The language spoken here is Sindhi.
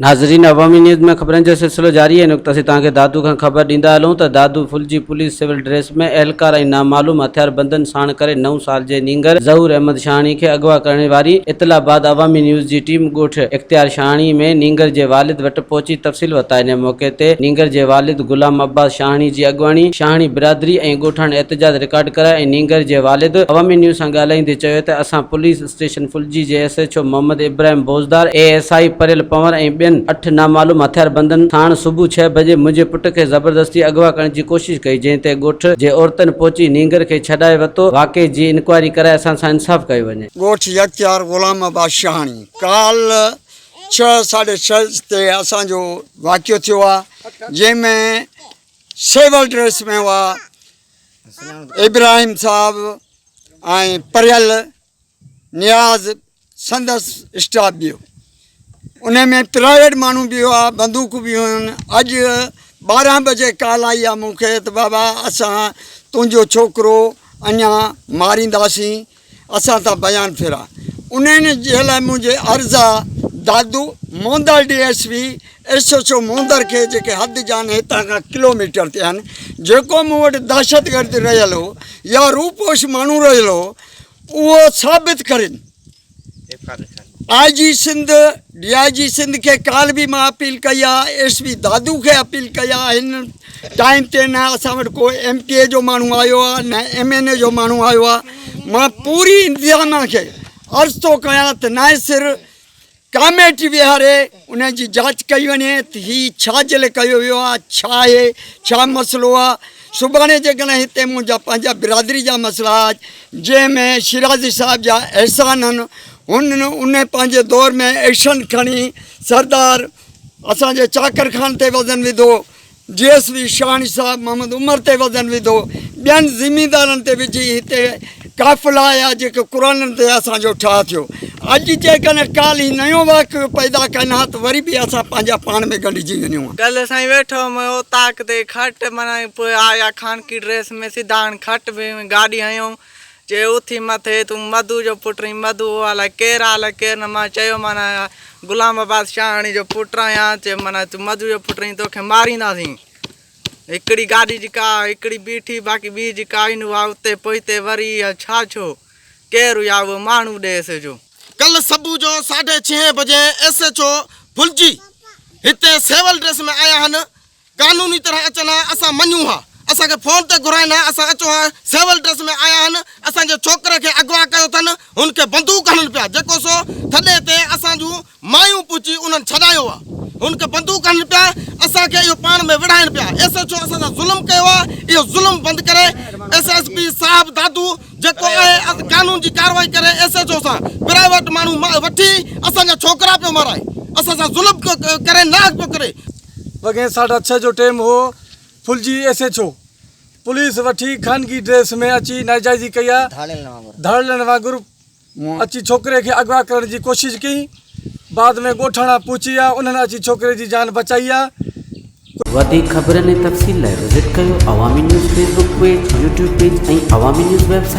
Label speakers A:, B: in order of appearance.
A: ناظرين عوامي نيوز ۾ خبرن جو سلسلو جاري آهي نقطه اسين توهان کي دادو کان خبر ڏيندا هلون ته Dadu Phulji police civil dress ۾ اهلڪار ۽ نامعلوم هٿياربندن ساڻ ڪري نو سال جي نينگر ظهور احمد شاهاڻي کي اغوا ڪرڻ واري اطلاع بعد عوامي نيوز جي ٽيم ڳوٺ اختيار شاهاڻي ۾ نينگر جي والد وٽ پهچي تفصيل ورتا ان موقعي تي نينگر جي والد غلام عباس شاهاڻي جي اڳواڻي شاهاڻي برادري ۽ ڳوٺاڻن احتجاج رڪارڊ ڪرايو ۽ نينگر جي والد عوامي نيوز سان ڳالهائيندي چيو ته اسان پوليس اسٽيشن ڦلجي جي S H O Muhammad Ibrahim Bozdar, A S I Pariyal Panhwar ۽ ٻين اٺ نامعلوم هٿياربندن ساڻ صبح ڇهه بجي منهنجي پٽ کي زبردستي اغوا ڪرڻ جي ڪوشش ڪئي، جنهن تي ڳوٺ جي عورتن پهچي نينگر کي ڇڏائي ورتو، واقعي جي انڪوائري ڪرائي اسان سان انصاف ڪيو وڃي.
B: ڳوٺ يڪتيار غلام عباس شاهاڻي ڪالهه ڇهه ساڍي ڇهه تي اسان جو واقعو ٿيو آهي جنهن ۾ سول ڊريس ۾ هئا ابراهيم صاحب ۽ پريل نياز سندس اسٽاف به هو ان ۾ پرائيويٽ ماڻهو به هئا بندوقون به هيون اڄ ٻارهن بجي ڪال آئي آهي مون کي ته بابا اسان تنهنجو ڇوڪرو اڃا مارينداسين اسان تان بيان ڦيرا انهن جي لاء منهنجي عرض آ Dadu Mondal D S P S H O Mondar کي جيڪي حد جان هتان کان ڪلو ميٽر تي آهن جيڪو مون وٽ دهشتگرد رهيل هو يا روپوش ماڻهو رهيل هو اهو ثابت ڪرين I G Sindh D I G Sindh کي ڪالهه به مان اپيل ڪئي آ ايس پي دادو کي اپيل ڪئي آ هن ٽائيم تي نه اسان وٽ ڪو ايم پي اي جو ماڻهو آيو آ نه ايم اين اي جو ماڻهو آيو آ مان پوري انتظاميا کي عرض ٿو ڪيان ته نائين سر ڪاميٽي ويهاري ان جي جاچ ڪئي وڃي ته هي ڇا جي لاء ڪيو ويو آ ڇا آهي ڇا مسئلو آ سڀاڻي جيڪڏهن هتي منهنجا پنهنجا برادري جا مسئلا جنهن ۾ شيرازي صاحب جا احسان آهن هن ان پنهنجي دور ۾ ايڪشن کڻي سردار اسان جي چاڪر خان تي وزن وڌو ڊي ايس پي شاهاڻي صاحب محمد عمر تي وزن وڌو ٻين زميندارن تي وجهي هتي قافلا آيا جيڪي قرآنن تي اسان جو ٺاهه ٿيو اڄ جيڪڏهن ڪالهه هي نيو واقعو پيدا ڪن ها ته وري به اسان پنهنجا پاڻ ۾ ڳنڍجي وڃون ها.
C: ڪلهه سائين ويٺو هوم اوطاق تي کٽ معنيٰ پوء آيا خانڪي ڊريس ۾ سڌا هڻ کٽ ۾ گاڏي هنيو چي اٿي مٿي تون مڌو جو پٽ آهين مڌو او الائي ڪير آ الائي ڪير نه مان چيو معنيٰ غلام عباس شاهاڻي جو پٽ آهيان چي معنيٰ تون مڌو جو پٽ آهين توکي مارينداسين هڪڙي گاڏي جيڪا هڪڙي بيٺي باقي ٻي جيڪا آئي اها اتي پوئتي وري اها ڇا ڇو ڪير هيا اهو ماڻهو ڏيس جو.
D: ڪلهه صبح جو ساڍي ڇهين بجي ايس ايڇ او ڦلجي هتي سول ڊريس ۾ آيا هن قانوني طرح اچن ها اسان مڃون ها اسان کي فون تي گهرائن ها اسان اچون ها سول ڊريس ۾ آيا هن اسان جي ڇوڪري کي اغوا ڪيو اٿن هن کي بندوق هڻن پيا جيڪو سو ٿڏي تي اسان جون مايون پهچي انهن ڇڏايو آ هن کي بندوق هڻن پيا اسان کي اهو پاڻ ۾ وڙهائن پيا ايس ايڇ او اسان سان ظلم ڪيو آ اهو ظلم بند ڪري ايس ايس پي صاحب دادو جيڪو آهي قانون جي ڪارروائي ڪري ايس ايڇ او سان پرائيويٽ ماڻهو وٺي اسان جا ڇوڪرا پيو مارائي اسان سان ظلم پيو ڪري ناحق پيو ڪري.
E: وڳين ساڍا ڇهه جو ٽيم هو Phulji S H O police وٺي خانگي ڊريس ۾ اچي ناجائزي ڪئي آ ڌاڙيلن وانگر اچي ڇوڪري کي اغوا ڪرڻ جي ڪوشش ڪئي بعد ۾ ڳوٺاڻا پهچي ويا انهن اچي ڇوڪري جي جان بچائي آ.
A: وڌيڪ خبرن ۽ تفصيل لاء وزٽ ڪيو Awami news Facebook page, YouTube page ۽ Awami news website.